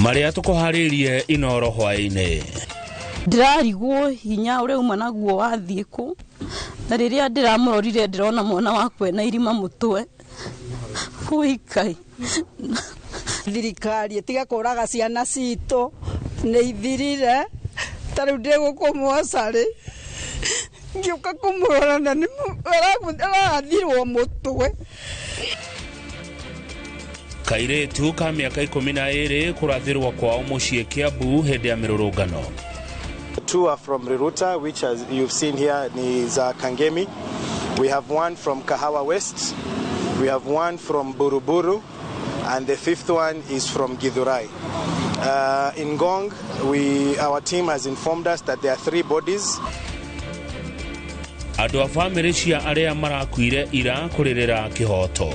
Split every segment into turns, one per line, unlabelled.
Marĩa tũkũharĩirie Inoro hwaĩ-inĩ.
Ndĩrarigwo hinya ũrĩa uma naguo wathiĩ kũ, na rĩrĩa ndĩramũrorire ndĩrona mwana wakwa ena irima mũtwe. Ũikai.
Thirikari ĩtige kũraga ciana citũ, nĩ ithirire, ta rĩu ndĩ gũkũ mocarĩ, ngĩũka kũmũrora na nĩ arathirwo mũtwe.
Kairĩtu ka mĩaka 12 kũrathĩrwo kwao mũciĩ Kiambu hĩndĩ ya mĩrũrũngano.
Two are from Riruta, which as you've seen here is Kangemi. We have one from Kahawa West. We have one from Buruburu. And the fifth one is from Githurai. In Ngong, our team has informed us that there are 3 bodies.
Andũ a bamĩrĩ cia arĩa marakuire ira kũrĩrĩra kĩhoto.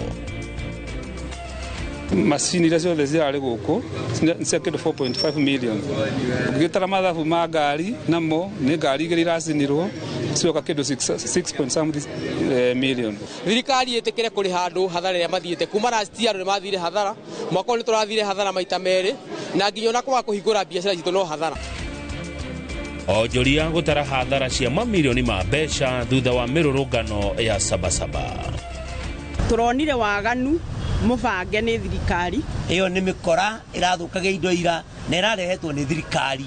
Macini iria ciothe cirarĩ gũkũ cia kĩndũ 4.5 million. Ũngĩtara mathabu ma ngari namo nĩ ngari igĩrĩ iracinirwo cioka kĩndũ 6 point something million.
Thirikari ĩtĩkĩre kũrĩha andũ hathara ĩrĩa mathiĩte kuma last year nĩ mathire hathara, mwaka ũyũ nĩ tũrathire hathara maita merĩ, na nginya ona kwaga kũhingũra biacara citũ no hathara.
Onjoria gũtara hathara cia mamirioni ma mbeca thutha wa mĩrũrũngano ya Sabasaba.
Tũronire waganu mũbange nĩ thirikari.
Ĩyo nĩ mĩkora ĩrathũkagia indo ira na ĩrarehetwo nĩ thirikari.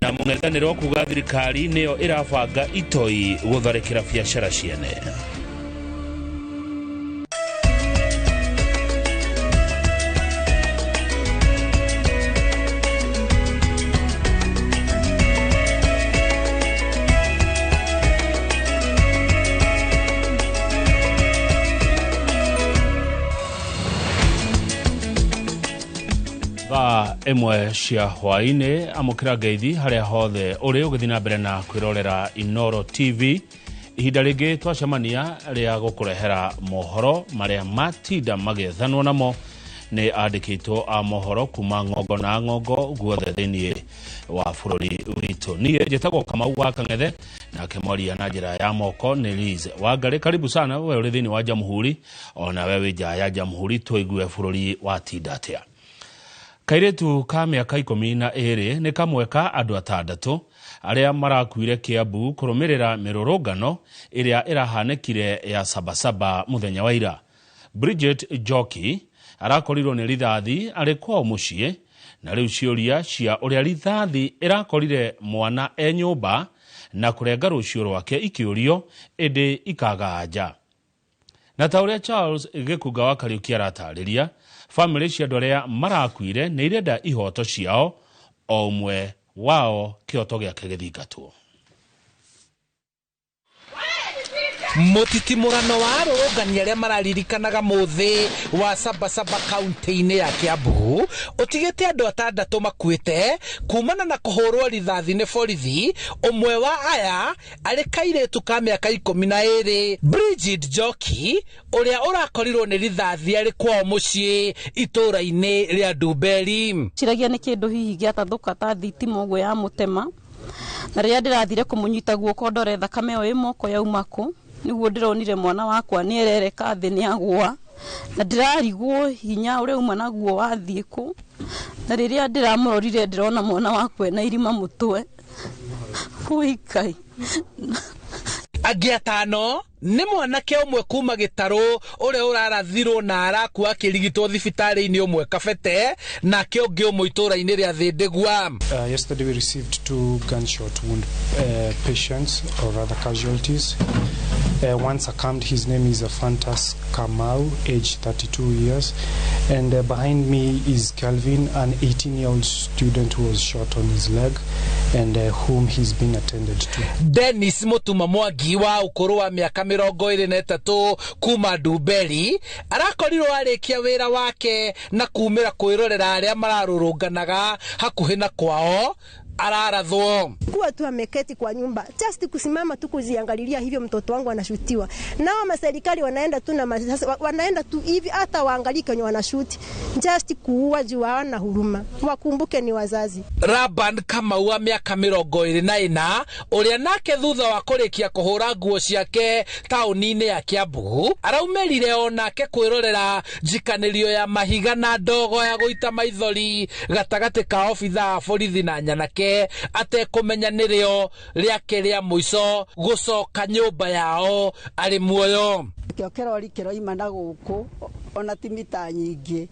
Na mũng'ethanĩro kuga thirikari nĩyo ĩrabanga itoi gũtharĩkĩra biacara ciene. Thaa ĩmwe cia hwaĩ-inĩ, amũkĩra ngeithi harĩa hothe ũrĩ ũgĩthiĩ na mbere na kwĩrorera Inoro TV. Ihinda rĩngĩ twacemania rĩa gũkũrehera mohoro marĩa matinda magĩethanwo namo nĩ andĩkĩtwo a mohoro kuma ng'ongo na ng'ongo guothe thĩinĩ wa bũrũri witũ. Niĩ njĩtagwo Kamau wa Kang'ethe, nake mwaria na njĩra ya moko nĩ Liz Wangari. Karibu sana we ũrĩ thĩinĩ wa Jamhuri, ona we wĩ nja ya Jamhuri, tũigue bũrũri watinda atĩa. Kairĩtu ka mĩaka 12 nĩ kamwe ka andũ atandatũ arĩa marakuire Kiambu kũrũmĩrĩra mĩrũrũngano ĩrĩa ĩrahanĩkire ya Sabasaba mũthenya wa ira. Bridget Njoki arakorirwo nĩ rithathi arĩ kwao mũciĩ, na rĩu ciũria cia ũrĩa rithathi ĩrakorire mwana e nyũmba na kũrenga rũciũ rwake ikĩũrio ĩndĩ ikaga anja. Na ta ũrĩa Charles Gĩkunga wa Kariũki aratarĩria, bamĩrĩ cia andũ arĩa marakuire nĩ irenda ihoto ciao, o ũmwe wao kĩhoto gĩake gĩthingatwo.
Mũtitimũrano wa arũrũngani arĩa mararirikanaga mũthĩ wa Sabasaba kaunti-inĩ ya Kiambu ũtigĩte andũ atandatũ makuĩte kumana na kũhũrwo rithathi nĩ borithi, ũmwe wa aya arĩ kairĩtu ka mĩaka 12 Bridget Njoki ũrĩa ũrakorirwo nĩ rithathi arĩ kwao mũciĩ itũũra-inĩ rĩa Ndumberi.
Ciragia nĩ kĩndũ hihi gĩatathũka ta thitima ũguo ya mũtema, na rĩrĩa ndĩrathire kũmũnyita guoko ndore thakame ĩyo ĩ moko yauma kũ, nĩguo ndĩronire mwana wakwa nĩ erereka thĩ nĩ agũa, na ndĩrarigwo hinya ũrĩa uma naguo wathiĩ kũ, na rĩrĩa ndĩramũrorire ndĩrona mwana wakwa ena irima mũtwe. Ũikai.
Angĩ atano nĩ mwanake ũmwe kuma Gĩtarũ ũrĩa ũrarathirwo na arakua akĩrigitwo thibitarĩ-inĩ ũmwe Kabete, nake ũngĩ ũmwe itũũra-inĩ rĩa Thĩndĩgua.
Yesterday we received 2 gunshot wound patients, or rather casualties. One succumbed, his name is Fantas Kamau, age 32 years. And behind me is Kelvin, an 18-year-old student who was shot on his leg and whom he's been attended to.
Dennis Mutuma Mwangi wa ũkũrũ wa mĩaka 23 kuma Ndumberi arakorirwo arĩkia wĩra wake na kumĩra kwĩrorera arĩa mararũrũnganaga hakuhĩ na kwao Ararathwo
kuwa tu ameketi kwa nyumba, just kusimama tu kuziangalilia hivyo, mtoto wangu anashutiwa. Nao maserikali wanaenda tu na wanaenda tu hivi, hata waangalie kwenye wanashuti, just kuua juu hawana huruma. Wakumbuke ni wazazi.
Raban Kamau wa mĩaka 24 ũrĩa nake thutha wa kũrĩkia kũhũra nguo ciake taũni-inĩ ya Kiambu araumĩrire onake kwĩrorera njikanĩrio ya mahiga na ndogo ya gũita maithori gatagatĩ ka obithaa a borithi na nyanake atekũmenya nĩrĩo rĩake rĩa mũico gũcoka nyũmba yao arĩ muoyo.
Kĩo kĩrori kĩroima na gũkũ ona ti mita nyingĩ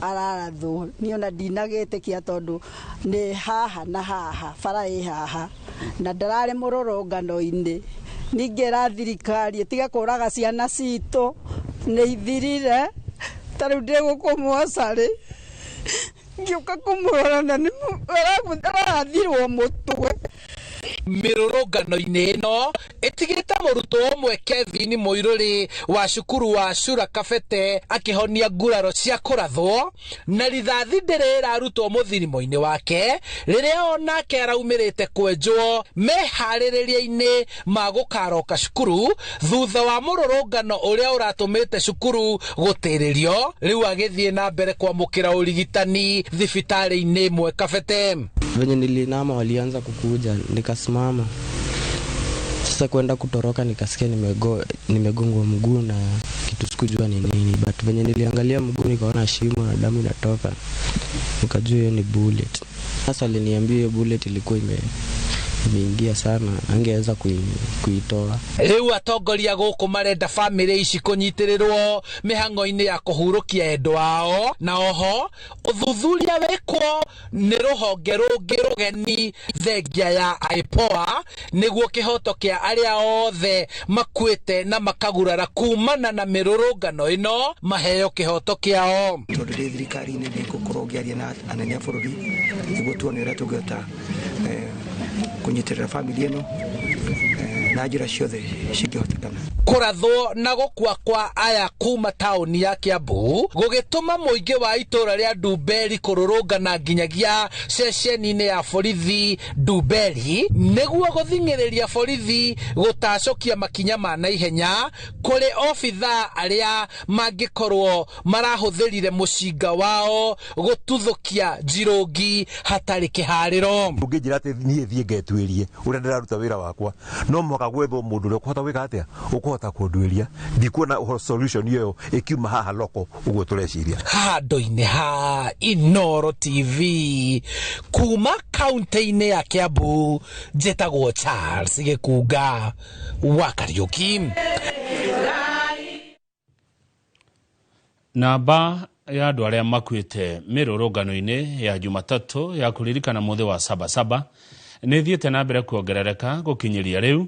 ararathwo niĩ ona ndinagĩtĩkia tondũ nĩ haha na haha bara ĩ haha na ndararĩ mũrũrũngano-inĩ. Ningĩ thirikari ĩtige kũraga ciana citũ, nĩ ithirire. Ta rĩu ndĩ gũkũ mocarĩ ngĩũka kũmũrora na arathirwo mũtwe.
Mĩrũrũngano-inĩ ĩno ĩtigĩte mũrutwo ũmwe Kevin Mũirũrĩ wa cukuru wa Cura Kabete akĩhonia nguraro cia kũrathwo na rithathi ndĩrĩ ĩrarutwo mũthirimo-inĩ wake rĩrĩa onake araumĩrĩte kwenjwo meharĩrĩria-inĩ ma gũkaroka cukuru thutha wa mũrũrũngano ũrĩa ũratũmĩte cukuru gũtĩrĩrio, rĩu agĩthiĩ na mbere kwamũkĩra ũrigitani thibitarĩ-inĩ ĩmwe Kabete.
Venye nilinama walianza kukuja, nikasimama. Sasa kwenda kutoroka nikasikia nimegongwa mguu na kitu sikujua ni nini, but venye niliangalia mguu nikaona shimo na damu inatoka, nikajua hiyo ni bullet. Sasa aliniambia hiyo bullet ilikuwa imeingia sana, angeweza kuitoa.
Rĩu atongoria gũkũ marenda bamĩrĩ ici kũnyitĩrĩrwo mĩhang'o-inĩ ya kũhurũkia endwa ao, na oho ũthuthuria wĩkwo nĩ rũhonge rũngĩ rũgeni thengia ya IPOA nĩguo kĩhoto kĩa arĩa othe makuĩte na makagurara kumana na mĩrũrũngano ĩno maheo kĩhoto kĩao.
Tondũ ndĩ thirikari-inĩ nĩngũkorwo ngĩaria na anene a bũrũri nĩguo tuone ũrĩa tũngĩhota kũnyitĩrĩra bamĩrĩ ĩno na njĩra ciothe cingĩhotekana.
Kũrathwo na gũkua kwa aya kuma taũni ya Kiambu gũgĩtũma mũingĩ wa itũra rĩa Ndumberi kũrũrũngana nginyagia ceceni-inĩ ya borithi Ndumberi nĩguo gũthing'ĩrĩria borithi gũtacũkia makinya ma naihenya kũrĩ obithaa arĩa mangĩkorwo marahũthĩrire mũcinga wao gũtuthũkia njirũngi hatarĩ kĩharĩro.
Ũngĩnjĩra atĩ niĩ thiĩ ngetuĩrie ũrĩa ndĩraruta wĩra wakwa, no mũhaka gwethwo mũndũ ũrĩa ũkũhota gwĩka atĩa, ũkũhota kũnduĩria. Ndikuona solution ĩyo ĩkiuma haha loko ũguo tũreciria.
Handũ-inĩ ha Inooro TV kuma kaunti-inĩ ya Kiambu, njĩtagwo Charles Gĩkunga wa Kariũki.
Namba ya andũ arĩa makuĩte mĩrũrũngano-inĩ ya Jumatatũ ya kũririkana mũthĩ wa Sabasaba nĩ ĩthiĩte na mbere kuongerereka gũkinyĩria rĩu.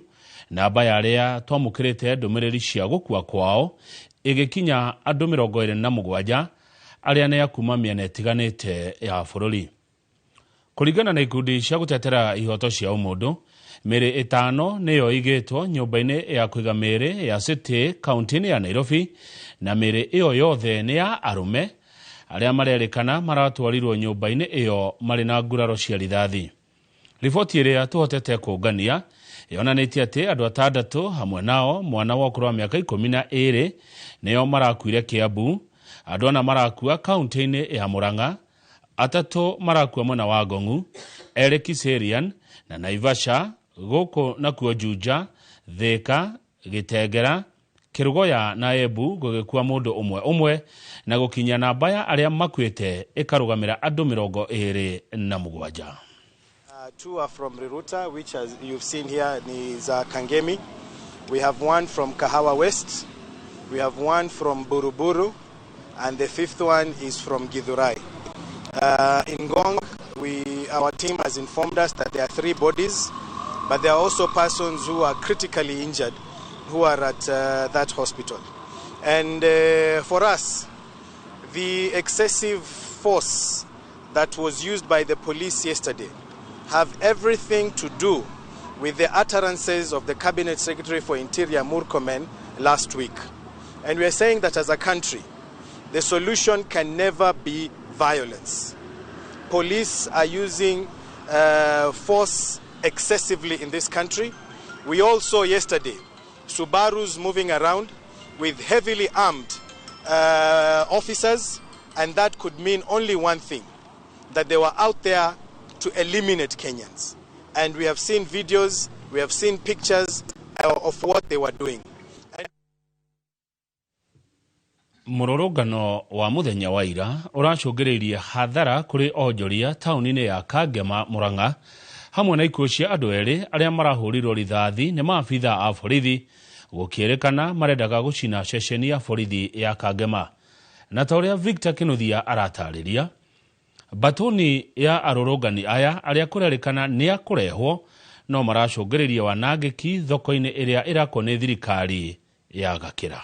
Namba ya arĩa twamũkĩrĩte ndũmĩrĩri cia gũkua kwao ĩgĩkinya andũ 27 arĩa nĩ a kuma mĩena ĩtiganĩte ya bũrũri. Kũringana na ikundi cia gũtetera ihoto cia ũmũndũ, mĩĩrĩ 5 nĩyo ĩigĩtwo nyũmba-inĩ ya kũiga mĩĩrĩ ya City kaunti-inĩ ya Nairobi, na mĩĩrĩ ĩyo yothe nĩ ya arũme arĩa marerĩkana maratwarirwo nyũmba-inĩ ĩyo marĩ na nguraro cia rithathi. Riboti ĩrĩa tũhotete kũngania yonanĩtie atĩ andũ 6 hamwe nao mwana wa ũkũrũ wa mĩaka 12 nĩo marakuire Kiambu, andũ 4 marakua kaunti-inĩ ya Murang'a, 3 marakua mwena wa Ngong'u, 2 Kiserian na Naivasha, gũkũ nakuo Juja, Thika, Gĩtengera, Kĩrũgoya na Embu gũgĩkua mũndũ ũmwe ũmwe, na gũkinya namba ya arĩa makuĩte ĩkarũgamĩra andũ 27.
2 are from Riruta, which as you've seen here ni za Kangemi. We have one from Kahawa West, we have one from Buruburu, and the 5th one is from Githurai. In Ngong, our team has informed us that there are 3 bodies, but there are also persons who are critically injured who are at that hospital. And for us, the excessive force that was used by the police yesterday have everything to do with the utterances of the Cabinet Secretary for Interior, Murkomen, last week. And we are saying that as a country, the solution can never be violence. Police are using force excessively in this country. We all saw yesterday Subarus moving around with heavily armed officers, and that could mean only one thing, that they were out there to eliminate Kenyans. And we have seen videos, we have seen pictures of what they were doing.
Mũrũrũngano wa mũthenya wa ira ũracũngĩrĩirie hathara kũrĩ onjoria taũni-inĩ ya Kangema Murang'a hamwe na ikuũ cia andũ erĩ arĩa marahũrirwo rithathi nĩ maabitha a borithi gũkĩrĩkana marendaga gũcina ceceni ya borithi ya Kangema. Na ta ũrĩa Victor Kinuthia aratarĩria, batuni ya arũrũngani aya arĩa kũrerĩkana nĩ akũrehwo no maracũngĩrĩria wanangĩki thoko-inĩ ĩrĩa ĩrakwo nĩ thirikari ya Gakĩra.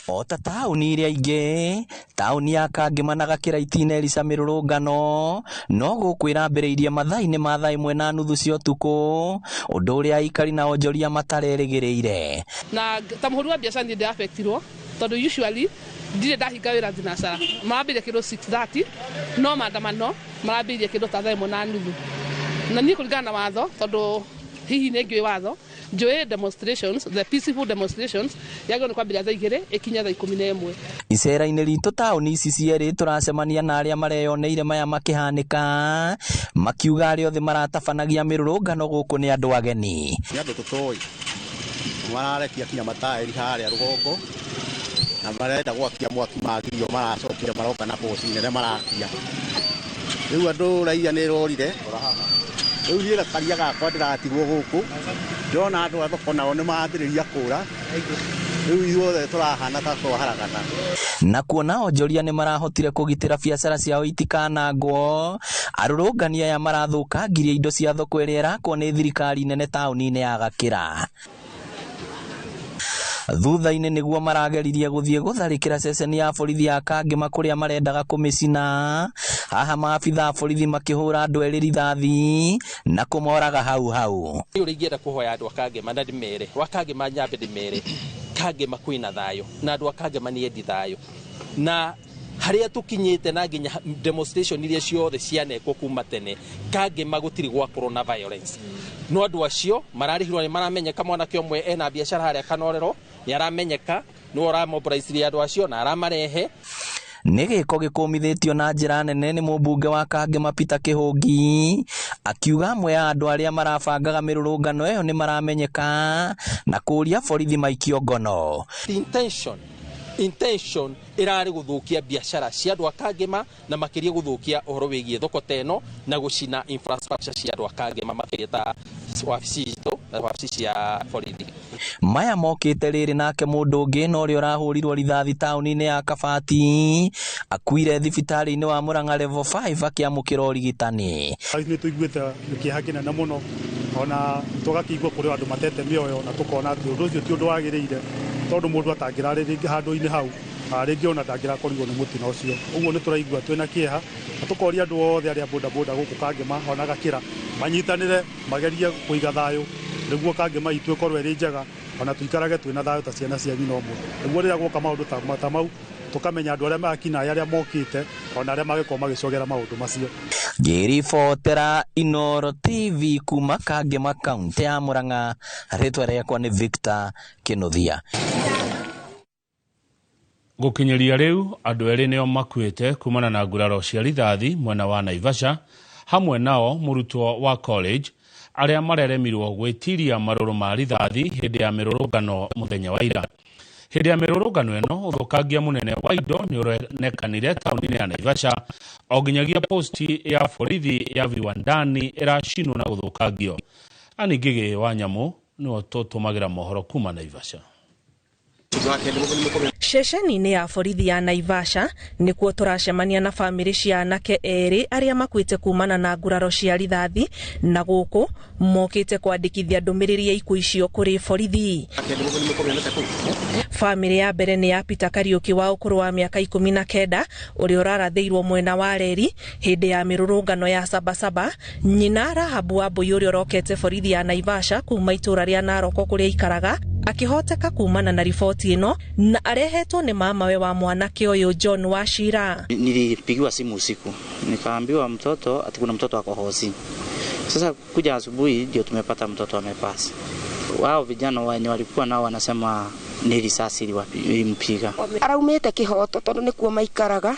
Ota taũni iria ingĩ, taũni ya Kangema na Gakĩra itinerica mĩrũrũngano no gũkũ ĩrambĩrĩirie mathaa-inĩ ma thaa 1:30 cia ũtukũ, ũndũ ũrĩa aikari na onjoria matarerĩgĩrĩire.
Na ta mũhũri wa biacara niĩ ndĩrabektirwo tondũ usually ndirĩ ndahinga wĩra thinacara, marambĩrĩria kĩndũ 6:30 no maandamano marambĩrĩirie kĩndũ ta thaa 1:30, na niĩ kũringana na watho tondũ hihi nĩ ngĩũĩ watho njũĩ demonstrations, the peaceful demonstrations yagĩrĩirwo nĩ kwambĩrĩria thaa 2 ĩkinye thaa 11.
Icera-inĩ ritũ taũni ici cierĩ tũracemania na arĩa mareyoneire maya makĩhanĩka, makiuga arĩa othe maratabanagia mĩrũrũngano gũkũ nĩ andũ ageni.
Nĩ andũ tũtoĩ mararekia kinya mataĩri harĩa rũgongo na marenda gwakia mwaki magirio maracokire maroka na boci nene marakia. Rĩu andũ raia nĩ rorire. Rĩu niĩ gakaria gakwa ndĩratigwo gũkũ ndĩrona andũ a thoko nao nĩ mambĩrĩria kũra, rĩu ithuothe tũrahana ta twaharagana.
Na kuona onjoria nĩ marahotire kũgitĩra biacara ciao itikanangwo, arũrũngani aya marathũkangirie indo cia thoko ĩrĩa ĩrakwo nĩ thirikari nene taũni-inĩ ya Gakĩra. Thutha-inĩ nĩguo marageririe gũthiĩ gũtharĩkĩra ceceni ya borithi ya Kangema kũrĩa marendaga kũmĩcina. Haha maabitha a borithi makĩhũra andũ erĩ rithathi na kũmoraga hau hau.
Ũrĩa ingĩenda kũhoya andũ a Kangema na ndĩmere, wa Kangema nyambe ndĩmere, Kangema kwĩna thayũ na andũ a Kangema nĩ endi thayũ, na harĩa tũkinyĩte na nginya demonstration iria ciothe cianekwo kuma tene, Kangema gũtirĩ gwakorwo na violence. No andũ acio mararĩhirwo nĩ maramenyeka, mwanake ũmwe ena biacara harĩa Kanorero nĩ aramenyeka, nĩwe ũramobilize andũ acio na aramarehe.
Nĩ gĩko gĩkũmithĩtio na njĩra nene nĩ mũmbunge wa Kangema Peter Kĩhũngi, akiuga amwe a andũ arĩa marabangaga mĩrũrũngano ĩyo nĩ maramenyeka na kũũria borithi maikio ngono.
Intention ĩrarĩ gũthũkia biacara cia andũ a Kangema na makĩria gũthũkia ũhoro wĩgiĩ thoko ta ĩno na gũcina infrastructure cia andũ a Kangema makĩria ta wabici citũ na wabici cia borithi.
Maya mokĩte rĩrĩ nake mũndũ ũngĩ na ũrĩa ũrahũrirwo rithathi taũni-inĩ ya Kabati akuire thibitarĩ-inĩ wa Murang'a level 5 akĩamũkĩra ũrigitani.
Nĩ tũiguĩte kĩeha kĩnene mũno ona tũgakĩigua kũrĩ andũ matete mĩoyo na tũkona atĩ ũndũ ũcio ti ũndũ wagĩrĩire tondũ mũndũ atangĩrarĩ rĩngĩ handũ-inĩ hau rĩngĩ ona ndangĩrakorirwo nĩ mũtino ũcio. Ũguo nĩ tũraigua twĩna kĩeha na tũkoria andũ othe arĩa bodaboda gũkũ Kangema ona Gakĩra manyitanĩre magerie kũiga thayũ nĩguo Kangema itũ ĩkorwo ĩrĩ njega ona tũikarage twĩna thayũ ta ciana cia nyina ũmwe, nĩguo rĩrĩa guoka maũndũ ta mau tũkamenya andũ arĩa makinaĩ arĩa mokĩte ona arĩa magĩkorwo magĩcogera maũndũ macio.
Ngĩribotera Inooro TV kuma Kangema kaunti ya Murang'a, rĩtwa rĩakwa nĩ Victor Kinuthia.
Gũkinyĩria rĩu andũ erĩ nĩo makuĩte kumana na nguraro cia rithathi mwena wa Naivasha, hamwe nao mũrutwo wa college arĩa mareremirwo gwĩtiria marũrũ ma rithathi hĩndĩ ya mĩrũrũngano mũthenya wa ira. Hĩndĩ ya mĩrũrũngano ĩno ũthũkangia mũnene wa indo nĩ ũronekanire taũni-inĩ ya Naivasha o nginyagia posti ya borithi ya Viwandani ĩracinwo na gũthũkangio. Ani Ngĩgĩ wa Nyamũ nĩwe tũtũmagĩra mohoro kuma Naivasha.
Ceceni-inĩ ya borithi ya Naivasha nĩkuo tũracemania na bamĩrĩ cia anake erĩ arĩa makuĩte kumana na nguraro cia rithathi, na gũkũ mokĩte kwandĩkithia ndũmĩrĩri ya ikuũ icio kũrĩ borithi. Bamĩrĩ ya mbere nĩ ya Peter Kariũki wa ũkũrũ wa mĩaka 19 ũrĩa ũrarathĩirwo mwena wa reri hĩndĩ ya mĩrũrũngano ya Sabasaba. Nyina Rahabu Wambui ũrĩa ũrokete borithi ya Naivasha kuma itũra rĩa Naroko kũrĩa aikaraga Akĩhoteka kumana na riboti ĩno na arehetwo nĩ mamawe wa mwanake ũyũ John Wachira.
Nilipigiwa simu usiku nikaambiwa mtoto ati kuna mtoto ako hosi. Sasa kuja asubuhi ndio tumepata mtoto amepasi. Wao vijana wenye walikuwa nao wanasema ni risasi ilimpiga.
Araumite kihoto tondu nikuo maikaraga,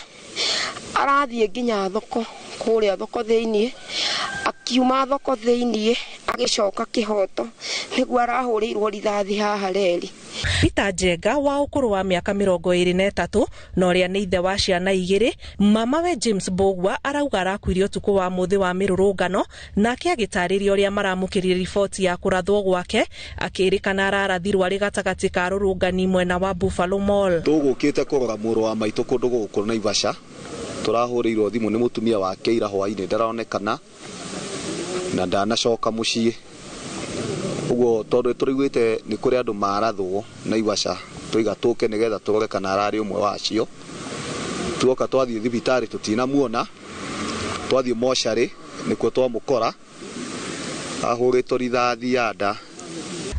arathie nginya thoko kuria thoko thiini, akiuma thoko thiini agicoka kihoto niguo arahurirwo rithathi haha reri.
Peter Njenga wa ũkũrũ wa mĩaka 23 na ũrĩa nĩ ithe wa ciana 2, mamawe James Mbugua arauga arakuire ũtukũ wa mũthĩ wa mĩrũrũngano, nake agĩtarĩria ũrĩa maramũkĩrire riboti ya kũrathwo gwake, akĩrĩkana ararathirwo arĩ gatagatĩ ka rũrũngani mwena wa Buffalo Mall.
Tũgũkĩte kũrora mũrũ wa maitũ kũndũ gũkũ Naivasha, tũrahũrĩirwo thimũ nĩ mũtumia wake ira hwainĩ, ndaronekana na ndanacoka mũciĩ. Ũguo tondũ tũraiguĩte nĩ kũrĩ andũ marathwo Naivasha, tũiga tũke nĩgetha tũrore kana ararĩ ũmwe wacio. Tuoka twathiĩ thibitarĩ tũtinamuona, twathiĩ mocarĩ nĩkuo twamũkora ahũrĩtwo rithathi ya nda.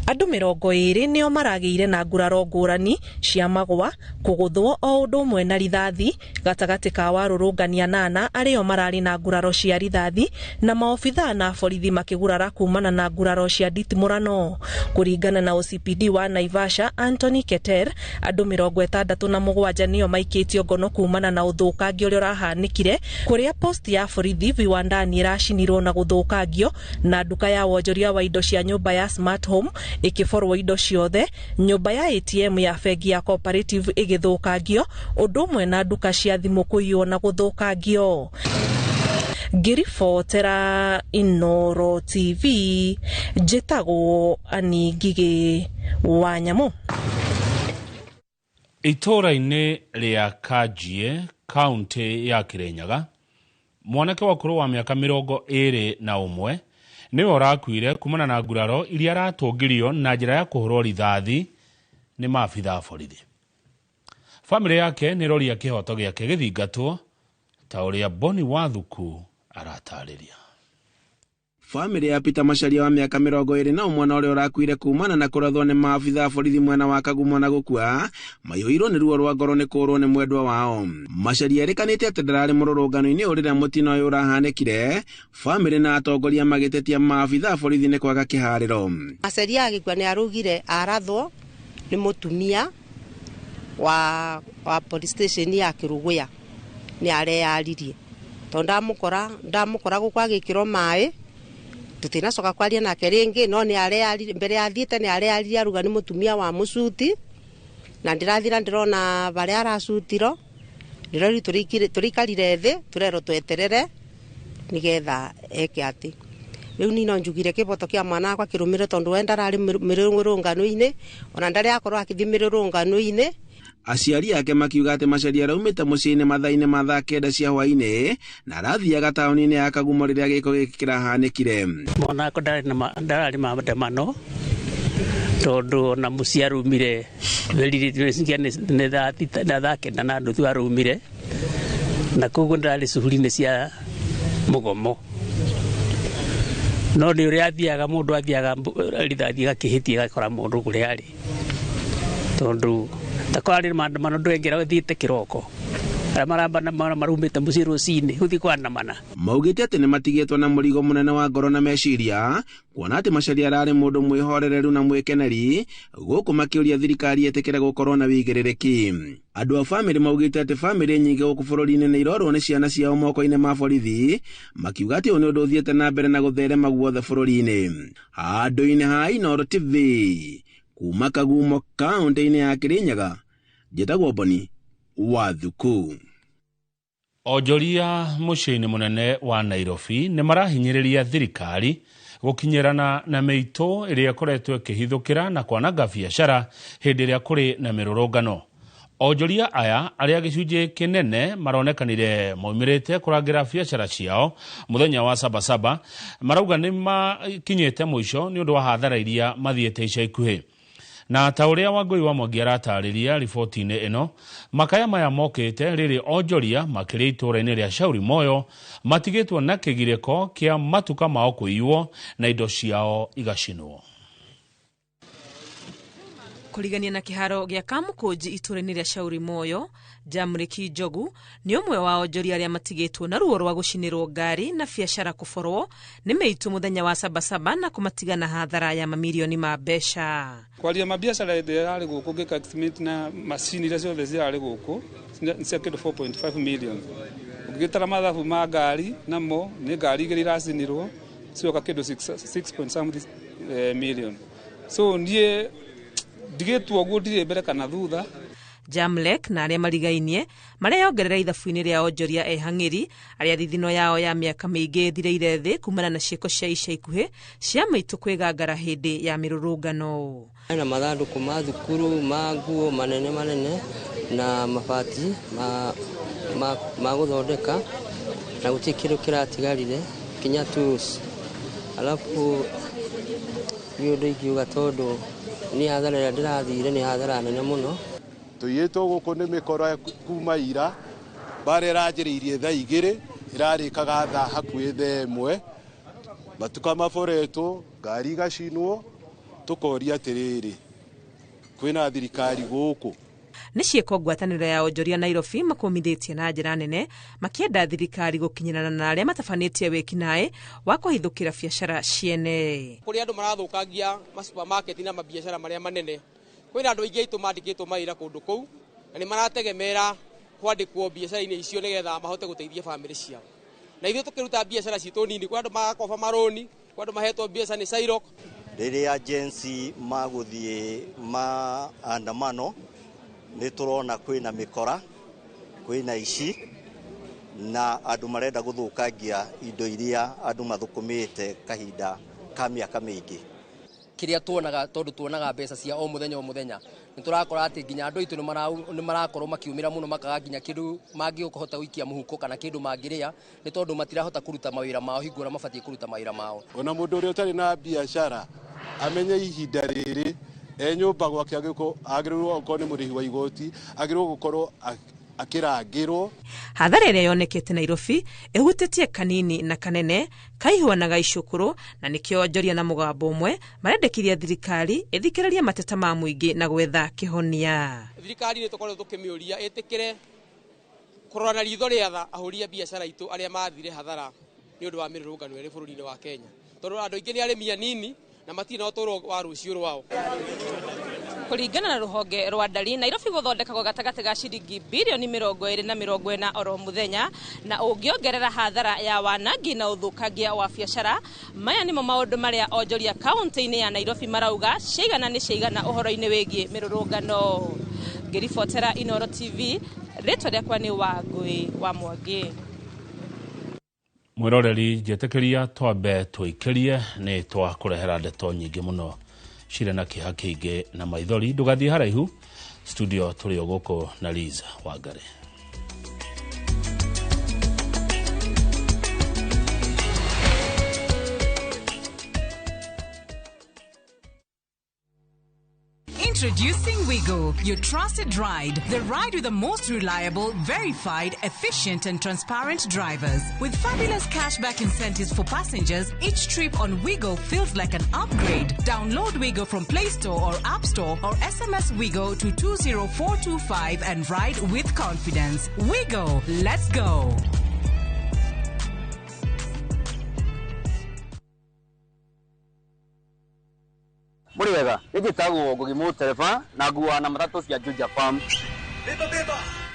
Andũ 20 nĩo maragĩire na nguraro ngũrani cia magwa, kũgũthwo o ũndũ ũmwe na rithathi gatagatĩ ka warũrũngani 8 arĩo mararĩ na nguraro cia rithathi, na maobithaa na borithi makĩgurara kumana na nguraro cia nditimũrano. Kũringana na OCPD wa Naivasha Anthony Keter, andũ 67 nĩo maikĩtio ngono kumana na ũthũkangia ũrĩa ũrahanĩkire kũrĩa post ya borithi viwandani ĩracinirwo na gũthũkangio, na nduka ya wonjoria wa indo cia nyũmba ya Smart Home ĩkĩborwo indo ciothe, nyũmba ya ATM ya bengi ya Cooperative ĩgĩthũkangio, ũndũ ũmwe na nduka cia thimũ kũiywo na gũthũkangio. Ngĩribotera Inooro TV, njĩtagwo Annie Ngigĩ wa Nyamũ.
Itũũra-inĩ rĩa Kanjie, kaunti ya Kirinyaga, mwanake wa ũkũrũ wa mĩaka 21 nĩwe ũrakuire kumana na nguraro iria aratũngirio na njĩra ya kũhũrwo rithathi nĩ maabitha a borithi. Bamĩrĩ yake nĩ ĩroria kĩhoto gĩake gĩthingatwo ta ũrĩa Boni Wathuku aratarĩria.
Bamĩrĩ ya Peter Macharia wa mĩaka 21 na ũrĩa ũrakuire kumana na kũrathwo nĩ maabitha a borithi mwena wa Kagumo na gũkua, maiyũirwo nĩ ruo rwa ngoro nĩ kũũrwo nĩ mwendwa wao. Macharia erĩkanĩte atĩ ndararĩ mũrũrũngano-inĩ ũyũ rĩrĩa mũtino ũyũ ũrahanĩkire, bamĩrĩ na atongoria magĩtetia maabitha a borithi nĩ kwaga kĩharĩro.
Macharia agĩkua nĩ araugire arathwo nĩ mũtumia wa police station ya Kĩrũgũya, nĩ areyaririe tondũ ndamũkora gũkũ agĩkĩrwo maĩ, tutinacoka kwaria nake ringi, no ni areyaririe mbere athiĩte nĩ areyaririe aruga nĩ mũtumia wa mũcuti, na ndĩrathira ndĩrona barĩa aracutirwo, ndĩrori tũrĩikarire thĩ tũrerwo tweterere nĩgetha eke atĩ. Rĩu niĩ no njugire kĩboto kĩa mwana wakwa kĩrũmĩre tondũ we ndararĩ mĩrũrũngano-inĩ, ona ndarĩ akorwo akĩthiĩ mĩrũrũngano-inĩ.
Aciari ake makiuga atĩ Macharia araumĩte mũciĩ-inĩ mathaa-inĩ ma thaa 9 cia hwaĩ-inĩ na arathiaga taũni-inĩ ya Kagumo rĩrĩa gĩko gĩkĩ kĩrahanĩkire.
Mwana wakwa ndararĩ maandamano tondũ ona mũciĩ arumire nĩ thaa 9:30 arumire, na koguo ndararĩ cukuru-inĩ cia mũgomo. No nĩ ũrĩa athiaga mũndũ athiaga rithathi ĩgakĩhĩtia ĩgakora mũndũ kũrĩa arĩ, tondũ takorarĩ maandamano ndwengera ũthiĩte kĩroko, arĩa marambana marumĩte mũciĩ rũcinĩ gũthiĩ kũandamana.
Maugĩte atĩ nĩmatigĩtwo na mũrigo mũnene wa ngoro na meciria, kuona atĩ Macharia ararĩ mũndũ mwĩhorereru na mwĩkeneri, gũkũ makĩũria thirikari ĩtĩkĩre gũkorwo na wĩigĩrĩrĩki. Andũ a bamĩrĩ maugĩte atĩ bamĩrĩ nyingĩ gũkũ bũrũri-inĩ nĩ irorwo nĩ ciana ciao moko-inĩ ma borithi, makiuga atĩ ũyũ nĩ ũndũ ũthiĩte na mbere na gũtherema guothe bũrũri-inĩ. Handũ-inĩ ha Inooro TV, kuma Kagumo kaunti-inĩ ya Kirinyaga, njĩtagwo Boni Wathuku.
Onjoria mũciĩ-inĩ mũnene wa Nairobi nĩ marahinyĩrĩria thirikari gũkinyĩrana na mĩitũ ĩrĩa ĩkoretwo ĩkĩhithũkĩra na kwananga biacara hĩndĩ ĩrĩa kũrĩ na mĩrũrũngano. Onjoria aya arĩa gĩcunjĩ kĩnene maronekanire maumĩrĩte kũrangĩra biacara ciao mũthenya wa Sabasaba marauga nĩ makinyĩte mũico nĩ ũndũ wa hathara iria mathiĩte ica ikuhĩ. Na ta ũrĩa Wangũi wa Mwangi aratarĩria riboti-inĩ ĩno, makaya maya mokĩte rĩrĩ onjoria makĩrĩ itũũra-inĩ rĩa Shauri Moyo matigĩtwo na kĩgirĩko kĩa matuka mao kũiywo na indo ciao igacinwo.
Kũrigania na kĩharo gĩa Kamũkũnji itũũra-inĩ rĩa Shauri Moyo, Jamriki Njogu nĩ ũmwe wa onjoria arĩa matigĩtwo na ruo rwa gũcinĩrwo ngari na biacara kũborwo nĩ mĩitũ mũthenya wa Sabasaba na kũmatiga na hathara ya mamirioni ma mbeca.
Kwaria mabiacara ĩrĩa yarĩ gũkũ ngĩka estimate na macini iria ciothe cirarĩ gũkũ nĩ cia kĩndũ 4.5 million. Ũngĩgĩtara mathabu ma ngari namo nĩ ngari igĩrĩ iracinirwo cioka kĩndũ 6 point something million. So niĩ ndigĩtwo ũguo ndirĩ mbere kana thutha.
Jamlek na arĩa marigainie mareyongerera ithabu-inĩ rĩa onjoria ehang'ĩri arĩa thithino yao ya mĩaka mĩingĩ ĩthirĩire thĩ kumana na ciĩko cia ica ikuhĩ cia maitũ kwĩgangara hĩndĩ ya mĩrũrũngano.
Na mathandũkũ ma thukuru ma nguo manene manene na mabati ma gũthondeka na gũtirĩ kĩndũ kĩratigarire kinya tools. Alafu nĩ ũndũ ingiuga tondũ nĩ hathara ĩrĩa ndĩrathire nĩ hathara nene mũno.
Tũiyĩtwo gũkũ nĩ mĩkora kuma ira, mbara ĩranjĩrĩirie thaa igĩrĩ ĩrarĩkaga thaa hakuhĩ thaa ĩmwe, matuka maboretwo, ngari igacinwo, tũkoria atĩrĩrĩ, kwĩna thirikari gũkũ?
Nĩ ciĩko ngwatanĩro ya onjoria Nairobi makũmithĩtie na njĩra nene makĩenda thirikari gũkinyĩrana na arĩa matabanĩtie wĩkinaĩ wa kũhithũkĩra biacara ciene.
Kũrĩ andũ marathũkangia ma supermarket na mabiacara marĩa manene, kwĩna andũ aingĩ aitũ mandĩkĩtwo mawĩra kũndũ kũu na nĩ marategemera kwandĩkwo biacara-inĩ icio nĩgetha mahote gũteithia bamĩrĩ ciao. Na ithuĩ tũkĩruta biacara citũ nini, kwĩ andũ magakoba marũni, kwĩ andũ mahetwo biacara nĩ Sairok.
Rĩrĩa agency magũthiĩ maandamano nĩ tũrona kwĩna mĩkora, kwĩna ici na andũ marenda gũthũkangia indo iria andũ mathũkũmĩte kahinda ka mĩaka mĩingĩ.
Kĩrĩa tuonaga tondũ tuonaga mbeca cia o mũthenya o mũthenya nĩ tũrakora atĩ nginya andũ aitũ nĩ marakorwo makiumĩra mũno makaga nginya kĩndũ mangĩhota gũikia mũhuko kana kĩndũ mangĩrĩa nĩ tondũ matirahota kũruta mawĩra mao hingo ĩrĩa mabatiĩ kũruta mawĩra mao.
Ona mũndũ ũrĩa ũtarĩ na biacara amenye ihinda rĩrĩ e nyũmba gwake agĩrĩirwo gũkorwo nĩ mũrĩhi wa igoti, agĩrĩirwo gũkorwo akĩrangĩrwo.
Hathara ĩrĩa yonekete Nairobi ĩhutĩtie kanini na kanene kaihũa na gaicũkũrũ na nĩkĩo onjoria na mũgambo ũmwe marendekithia thirikari ĩthikĩrĩrie mateta ma mũingĩ na gwetha kĩhonia.
Thirikari nĩ tũkoretwo tũkĩmĩũria ĩtĩkĩre kũrora na ritho rĩa tha ahũri a biacara aitũ arĩa mathire hathara nĩ ũndũ wa mĩrũrũngano ĩrĩ bũrũri-inĩ wa Kenya, tondũ andũ aingĩ nĩ arĩmi anini na matirĩ na ũtũũro wa rũciũ rwao.
Kũringana na rũhonge rwa ndari, Nairobi gũthondekagwo gatagatĩ ga ciringi birioni 20 na 40 oro mũthenya, na ũngĩongerera hathara ya wanangi na ũthũkangia wa biacara. Maya nĩmo maũndũ marĩa onjoria kaunti-inĩ ya Nairobi marauga ciigana nĩ ciigana ũhoro-inĩ wĩgiĩ mĩrũrũngano. Ngĩribotera Inooro TV, rĩtwa rĩakwa nĩ Wangũi wa Mwangi.
Mwĩroreri, njetĩkĩria twambe tũikĩrie nĩ twakũrehera ndeto nyingĩ mũno cirĩ na kĩeha kĩingĩ na maithori. Ndũgathiĩ haraihu, studio tũrĩ o gũkũ na Liz Wangari.
Introducing Wigo, your trusted ride. The ride with the most reliable, verified, efficient and transparent drivers. With fabulous cashback incentives for passengers, each trip on Wigo feels like an upgrade. Download Wigo from Play Store or App Store or SMS Wigo to 20425 and ride with confidence. Wigo, let's go.
Muri wega, njĩtagwo Ngugi Mũtereba na nguaga na matatũ cia Juja Farm.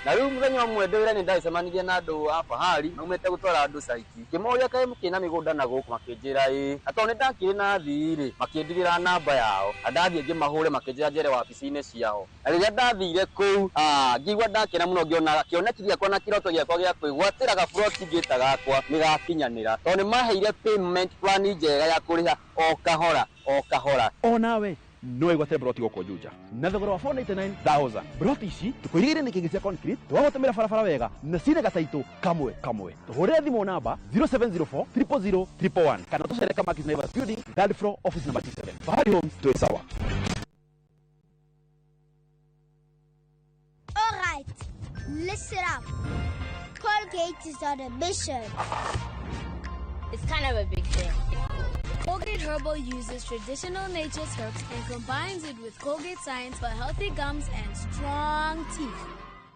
Na rĩu mũthenya ũmwe ndĩ wĩra nĩ ndacemanirie na andũ a Fahari maumĩte gũtwara andũ caiti. Ngĩmoria kaĩ mũkĩrĩ na mĩgũnda na gũkũ, makĩnjĩra ĩĩ. Na tondũ nĩ ndakĩrĩ na athii rĩ, makĩndigĩra namba yao. Na ndathiĩ ngĩmahũre makĩnjĩra njere wabici-inĩ ciao. Na rĩrĩa ndathire kũu, ngĩigua ndakena mũno ngĩona kĩoneki gĩakwa na kĩroto gĩakwa gĩa kwĩgwatĩra gaburoti ngĩta gakwa nĩ gakinyanĩra. Tondũ nĩ maheire payment plan njega ya kũrĩha o kahora o kahora.
Onawe no wĩgwatĩre broti gũkũ Juja na thogora wa 499,000. Broti ici tũkũirigĩire nĩ kĩngĩ cia concrete, tũgagũtemera barabara wega na cina gataitũ kamwe kamwe. Tũhũrĩre thimũ namba 0704 000 111 kana tũcere Kamakis Naivas Building, third floor, office number T7. Fahari Homes, twĩ sawa.
All right, listen up. Colgate is on a mission.
It's kind of a big thing.
Colgate Herbal uses traditional nature's herbs and combines it with Colgate science for healthy gums and strong teeth.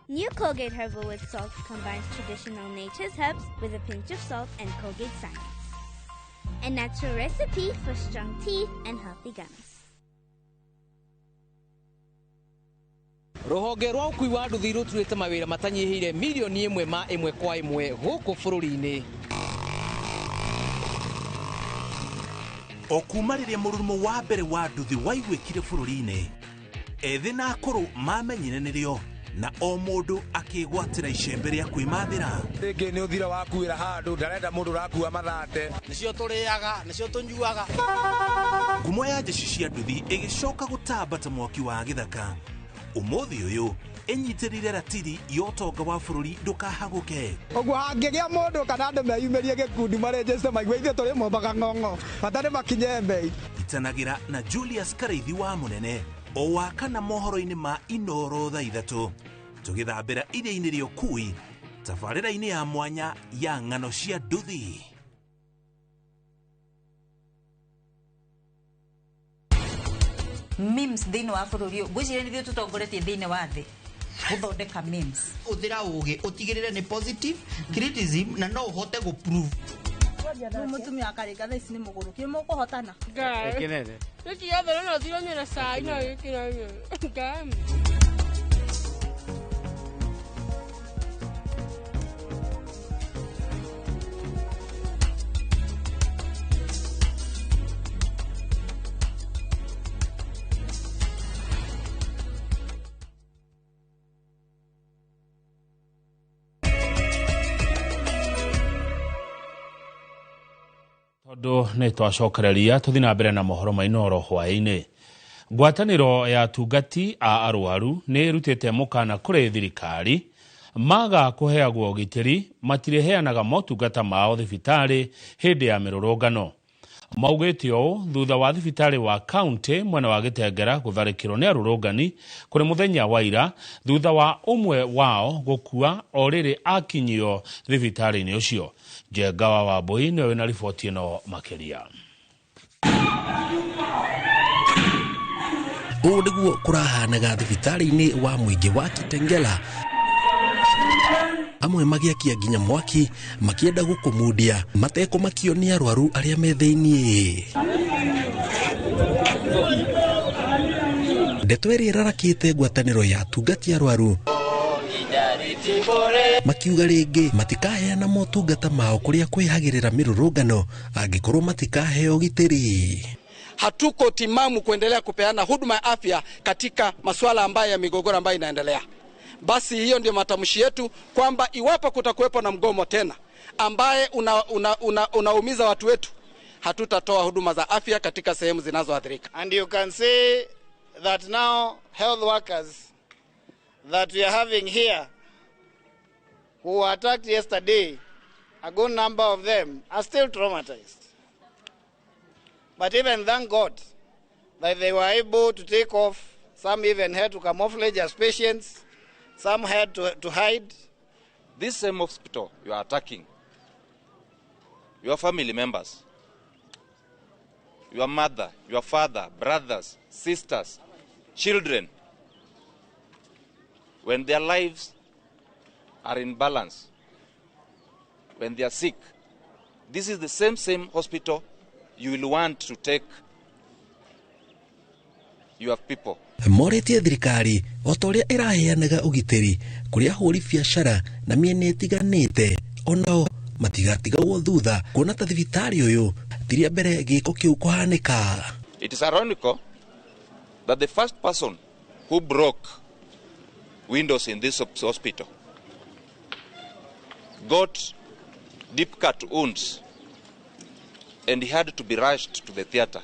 New Colgate Herbal with Salt combines traditional nature's herbs with a pinch of salt and Colgate science. A natural recipe for strong teeth and healthy gums.
Rũhonge rwa ũkui wa nduthi rũturĩte mawĩra matanyihĩire milioni ĩmwe ma ĩmwe kwa ĩmwe gũkũ bũrũri-inĩ.
O kuma rĩrĩa mũrurumo wa mbere wa nduthi waiguĩkire bũrũri-inĩ, ethĩ na akũrũ mamenyire nĩrĩo na o mũndũ akĩgwatĩra icembe rĩa kwĩmathĩra.
Rĩngĩ nĩ ũthira wakuĩra handũ ndarenda mũndũ ũrakua mathate.
Nĩcio tũrĩaga, nĩcio tũnyuaga.
Ngumo ya njeci cia nduthi ĩgĩcoka gũtamba ta mwaki wa gĩthaka. Ũmũthĩ ũyũ ĩnyitĩrĩire ratiri ya ũtonga wa bũrũri ndũkahagũke.
Ũguo hangĩgĩa mũndũ kana andũ meyumĩrie gĩkundi marĩnjĩte maigue ithuĩ tũrĩ mombaga ng'ong'o bata nĩ makinye mbei.
Itanagĩra na Julius Karaithi wa Mũnene o wa kana mohoro-inĩ ma Inoro thaa 3 tũgĩthambĩra iria-inĩ rĩa ũkui tabarĩra-inĩ ya mwanya ya ng'ano cia nduthi.
Memes thĩinĩ wa bũrũri ũyũ ngwĩciria nĩ ithuĩ tũtongoretie thĩinĩ wa thĩ gũthondeka memes.
Ũthĩra ũgĩ ũtigĩrĩre nĩ positive criticism na no ũhote gũ prove.
Rĩu mũtumia akarĩka thaa ici nĩ mũgũrũki mũkũhotana.
Ngai. Tũtiethera no thironywe na cai na gĩkĩra Ngai.
Tondũ nĩ twacokereria tũthiĩ na mbere na mohoro ma Inoro hwaĩ-inĩ. Ngwatanĩro ya atungati a arwaru nĩ ĩrutĩte mũkana kũrĩ thirikari maga kũheagwo ũgitĩri matirĩheanaga motungata mao thibitarĩ hĩndĩ ya mĩrũrũngano. Maugĩte ũũ thutha wa thibitarĩ wa kaunti mwena wa Gĩtengera gũtharĩkĩrwo nĩ arũrũngani kũrĩ mũthenya wa ira thutha wa ũmwe wao gũkua o rĩrĩ akinyio thibitarĩ-inĩ ũcio. Njenga wa Wambui nĩwe wĩna riboti ĩno makĩria.
Ũũ nĩguo kũrahanaga thibitarĩ-inĩ wa mũingĩ wa Kitengela, amwe magĩakia nginya mwaki makĩenda gũkũmundia matekũmakio nĩ arwaru arĩa me thĩiniĩ. Ndeto ĩrĩa ĩrarakĩte ngwatanĩro ya atungati arwaru makiuga rĩngĩ matikaheana motungata mao kũrĩa kwĩhagĩrĩra mĩrũrũngano angĩkorwo matikaheo ũgitĩri.
Hatuko timamu kuendelea kupeana huduma ya afya katika masuala ambayo ya migogoro ambayo inaendelea. Basi hiyo ndio matamshi yetu kwamba iwapo kutakuwepo na mgomo tena ambaye unaumiza watu wetu, hatutatoa huduma za afya katika sehemu zinazoathirika.
And you can see that now health workers that we are having here who were attacked yesterday, a good number of them are still traumatized. But even thank God that they were able to take off. Some even had to camouflage as patients. Some had to hide.
This same hospital you are attacking, your family members, your mother, your father, brothers, sisters, children, when their lives are in balance, when they are sick, this is the same hospital you will want to take your people.
Moretie thirikari o ta ũrĩa ĩraheanaga ũgitĩri kũrĩ ahũri biacara na mĩena ĩtiganĩte onao matigatigagwo thutha kuona ta thibitarĩ ũyũ ti rĩa mbere gĩko kĩu kũhanĩka.
It is ironical that the first person who broke windows in this hospital got deep cut wounds and he had to be rushed to the theater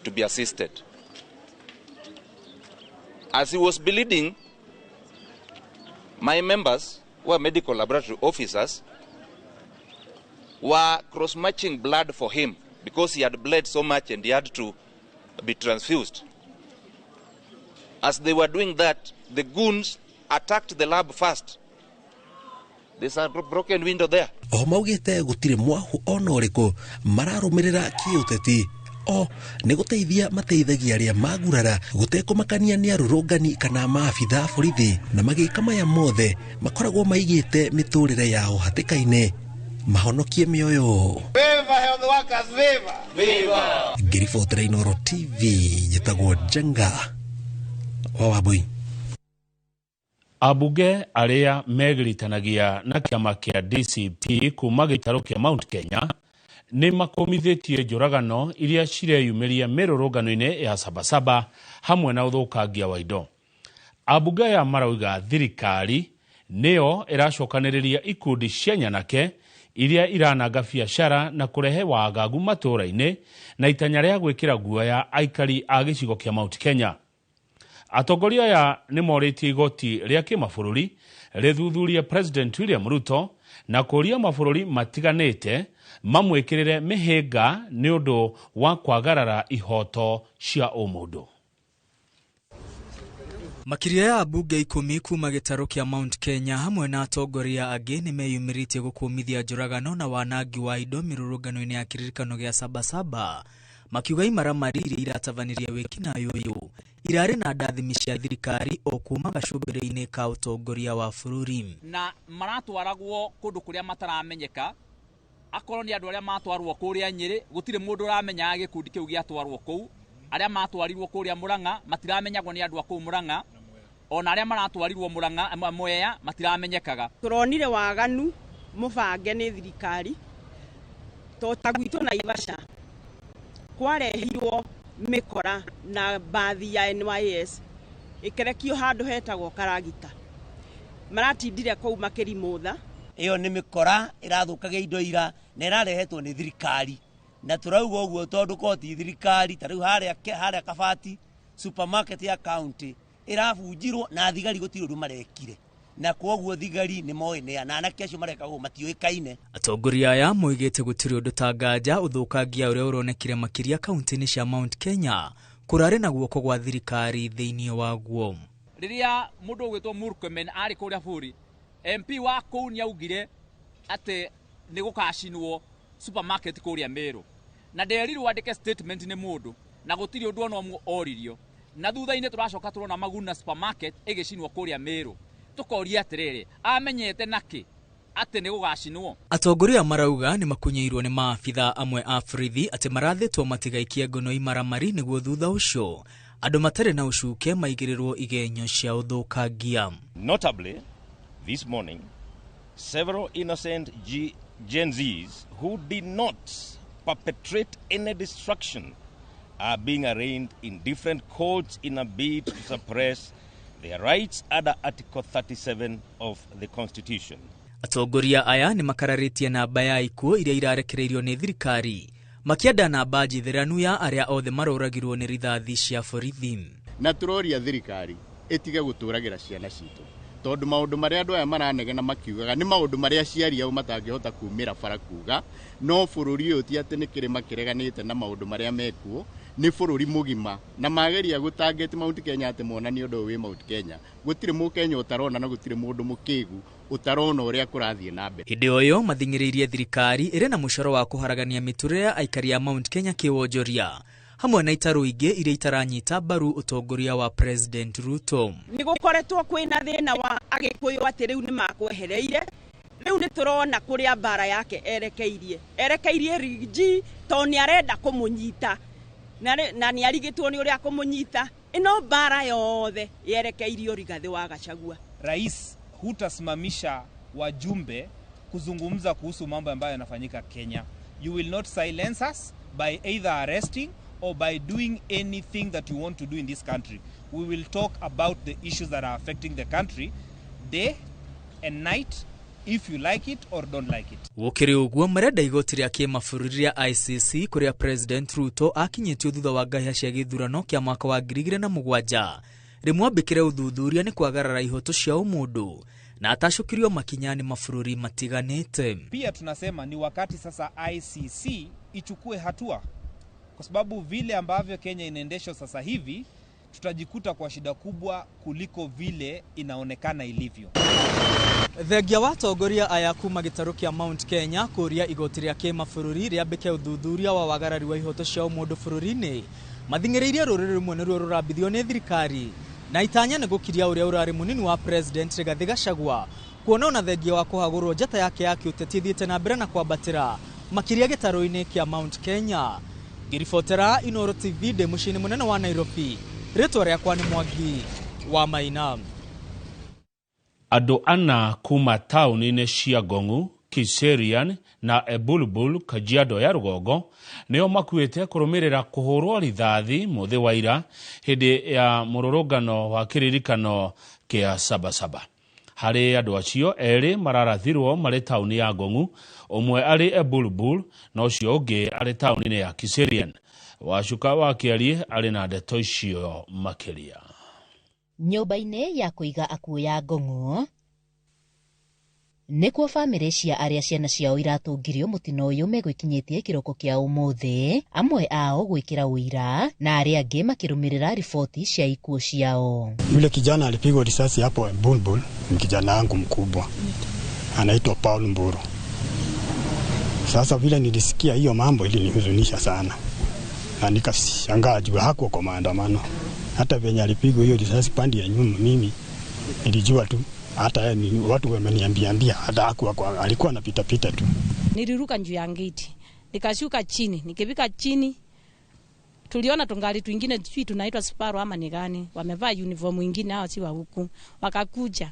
to be assisted. As he was bleeding, my members, who are medical laboratory officers, were cross-matching blood for him because he had bled so much and he had to be transfused. As they were doing that, the goons attacked the lab first. There's a broken window there.
Oho maugĩte gũtirĩ mwahu ona ũrĩkũ mararũmĩrĩra kĩũteti o nĩ gũteithia mateithagia arĩa magurara gũtekũmakania nĩ arũrũngani kana maabitha borithi, na magĩka maya mothe makoragwo maigĩte mĩtũrĩre yao hatĩka-inĩ mahonokie mĩoyo.
Viva health workers, viva! Viva!
Ngĩribotera Inooro TV njĩtagwo Njenga wa Wambui.
Ambunge arĩa megiritanagia na kĩama kĩa DCP kuma gĩtarũ kĩa Mount Kenya nĩ makũmithĩtie njũragano iria cireyumĩria mĩrũrũngano-inĩ ya Sabasaba hamwe na ũthũkangia wa indo. Ambunge aya marauga thirikari nĩyo ĩracokanĩrĩria ikundi cia nyanake iria irananga biacara na kũrehe wagagu matũũra-inĩ na itanya rĩa gwĩkĩra guoya aikari a gĩcigo kĩa Mount Kenya. Atongoria aya nĩ morĩtie igoti rĩa kĩmabũrũri rĩthuthurie President William Ruto na kũria mabũrũri matiganĩte mamwĩkĩrĩre mĩhĩnga nĩ ũndũ wa kwagarara ihoto cia ũmũndũ.
Makĩria ya ambunge 10 kuma gĩtarũ kĩa Mount Kenya hamwe na atongoria angĩ nĩ meyumĩrĩtie gũkũmithia njũragano na wanangi wa indo mĩrũrũngano-inĩ ya kĩririkano gĩa Sabasaba, makiuga imaramari iria iratabanirie wĩkinaĩ ũyũ irarĩ na ndathimi cia thirikari o kuma gacũmbĩrĩ-inĩ ka ũtongoria wa bũrũri.
Na maratwaragwo kũndũ kũrĩa mataramenyeka, akorwo nĩ andũ arĩa matwarwo kũrĩa Nyĩrĩ gũtirĩ mũndũ ũramenyaga gĩkundi kĩu gĩatwarwo kũu, arĩa matwarirwo kũrĩa Murang'a matiramenyagwo nĩ andũ a kũu Murang'a, ona arĩa maratwarirwo Murang'a Mwea matiramenyekaga.
Tũronire waganu mũbange nĩ thirikari to ta gwitũ Naivasha kwarehirwo mĩkora na bathi ya NYS ĩkerekio handũ hetagwo Karagita, maratindire kũu makĩrimũtha.
Ĩyo nĩ mĩkora ĩrathũkagia indo ira na ĩrarehetwo nĩ thirikari, na tũrauga ũguo tondũ koti thirikari ta rĩu harĩa Kabati supermarket ya county ĩrabunjirwo na thigari gũtirĩ ũndũ marekire, na kwoguo thigari nĩ moĩ nĩa na anake acio mareka ũguo matiũĩkaine.
Atongoria aya moigĩte gũtirĩ ũndũ ta nganja ũthũkangia ũrĩa ũronekire makĩria kaunti-inĩ cia Mount Kenya kũrarĩ na guoko gwa thirikari thĩinĩ waguo.
Rĩrĩa mũndũ ũgwĩtwo Murkomen arĩ kũrĩa bũrũri, MP wa kũu nĩaugire atĩ nĩ gũkacinwo supermarket kũrĩa Meru, na nderirwo andĩke statement nĩ mũndũ na gũtirĩ ũndũ ona ũmwe oririo, na thutha-inĩ tũracoka tũrona Maguna supermarket ĩgĩcinwo kũrĩa Meru, tũkoria atĩrĩrĩ, amenyete nakĩ atĩ nĩ gũgacinwo?
Atongoria marauga nĩ makunyĩirwo nĩ maabitha amwe a borithi atĩ marathĩtwo matigaikie ngono imaramari nĩguo thutha ũcio andũ matarĩ na ũcuke maigĩrĩrwo igenyo cia ũthũkangia.
Notably, this morning, several innocent Gen Zs who did not perpetrate any destruction are being arraigned in different courts in a bid to suppress their rights under Article 37 of the Constitution.
Atongoria aya nĩ makararĩtie namba ya ikuũ iria irarekereirio nĩ thirikari makĩenda namba njithĩranu ya arĩa othe maroragirwo nĩ rithathi cia borithi.
Na tũroria thirikari ĩtige gũtũragĩra ciana citũ, tondũ maũndũ marĩa andũ aya maranegena makiugaga nĩ maũndũ marĩa aciari ao matangĩhota kumĩra bara kuga, no bũrũri ũyũ ti atĩ nĩ kĩrĩma kĩreganĩte na maũndũ marĩa mekuo, nĩ bũrũri mũgima, na mageria gũtangĩte Mount Kenya atĩ monanie ũndũ ũyũ wĩ Mount Kenya. Gũtirĩ mũkenya ũtarona na gũtirĩ mũndũ mũkĩgu ũtarona ũrĩa kũrathiĩ na mbere.
Hĩndĩ o ĩyo mathing'ĩrĩirie thirikari ĩrĩ na mũcoro wa kũharagania mĩtũrĩre ya aikari a Mount Kenya kĩwonjoria hamwe na itarũ ingĩ iria itaranyita mbaru ũtongoria wa President Ruto.
Nĩ gũkoretwo kwĩna thĩna wa Agĩkũyũ atĩ rĩu nĩ makwehereire, rĩu nĩ tũrona kũrĩa mbara yake erekeirie Riggy tondũ nĩ arenda kũmũnyita na nĩ arigĩtwo nĩ ũrĩa kũmũnyita. Ĩno mbara yothe yerekeirio Rigathĩ wa Gachagua.
Rais, hutasimamisha wajumbe kuzungumza kuhusu mambo ambayo yanafanyika Kenya. You will not silence us by either arresting or by doing anything that you want to do in this country. We will talk about the issues that are affecting the country day and night, if you like it or don't like it.
Gũkĩrĩ ũguo marenda igoti rĩa kĩmabũrũri rĩa ICC kũrĩa President Ruto akinyĩtio thutha wa ngahĩha cia gĩthurano kĩa mwaka wa 2007 rĩmwambĩkĩre ũthuthuria nĩ kwagarara ihoto cia ũmũndũ na atacũkirio makinya nĩ mabũrũri matiganĩte.
Pia tunasema ni wakati sasa ICC ichukue hatua, kwa sababu vile ambavyo Kenya inaendeshwa sasa hivi tutajikuta kwa shida kubwa kuliko vile inaonekana ilivyo.
Thengia wa atongoria aya kuma gĩtarũ kĩa Mount Kenya kũria igoti rĩa kĩmabũrũri rĩambĩke ũthuthuria wa wagarari wa ihoto cia ũmũndũ bũrũri-inĩ mathing'ĩrĩirie rũrĩrĩ rũmwe nĩruo rũrambithio nĩ thirikari na itanya nĩ gũkiria ũrĩa ũrarĩ mũnini wa President Rigathi Gachagua kuona ona thengia wa kũhagũrwo njata yake ya kĩũteti ĩthiĩte na mbere na kwambatĩra makĩria gĩtarũ-inĩ kĩa Mount Kenya. Ngĩribotera Inooro TV ndĩ mũciĩ-inĩ mũnene wa Nairobi, rĩtwa rĩakwa nĩ Mwangi wa Maina.
Andũ ana kuma taũni-inĩ cia Ngong'u, Kiserian na Ebulbul, Kajiado ya rũgongo nĩo makuĩte kũrũmĩrĩra kũhũrwo rithathi mũthĩ wa ira hĩndĩ ya mũrũrũngano wa kĩririkano kĩa Sabasaba. Harĩ andũ acio erĩ mararathirwo marĩ taũni ya Ngong'u, ũmwe arĩ Ebulbul na ũcio ũngĩ arĩ taũni-inĩ ya Kiserian. Wacuka wa Kĩarie arĩ na ndeto icio makĩria.
Nyũmba-inĩ ya kũiga akuũ ya Ngong'u nĩkuo bamĩrĩ cia arĩa ciana ciao iratũngirio mũtino ũyũ megwĩkinyĩtie kĩroko kĩa ũmũthĩ, amwe ao gwĩkĩra ũira na arĩa angĩ makĩrũmĩrĩra riboti cia ikuũ ciao.
Yule kijana alipigwa risasi hapo Bulbul, ni kijana wangu mkubwa, anaitwa Paul Mburu. Sasa vile nilisikia hiyo mambo ilinihuzunisha sana na nikashangaa juu hakuwa kwa maandamano. Hata venye alipigwa hiyo risasi pande ya nyuma, mimi nilijua tu, hata watu wameniambia hata hakuwa, alikuwa anapita pita tu.
Niliruka juu ya gate, nikashuka chini, nikifika chini tuliona tungali twingine sijui tunaitwa Subaru ama ni gani, wamevaa uniform nyingine hao si wa huku. Wakakuja